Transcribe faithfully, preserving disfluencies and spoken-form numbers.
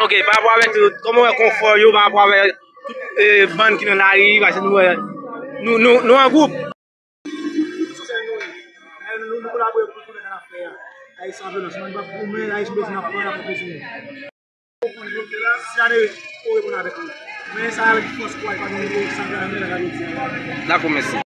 Ok, pa rapò avèk tout, kòman w wè konfò yo pa rapò avèk tout, eh, bann ki nan lari, paske nou wè, nou, nou, nou an gwoup. Sosèl nou ye. Nou, nou kolabore pou, pou fè sa n ap fè a. Ayisyen an vyolans. Nou pa pou men Ayisyen bezwen ap pran la pou bezwen. Si ane ou reponn avèk li. Men sa avèk fòs kouraj pa gen nivo sa gen nan men la jodi a. Dakò, mèsi.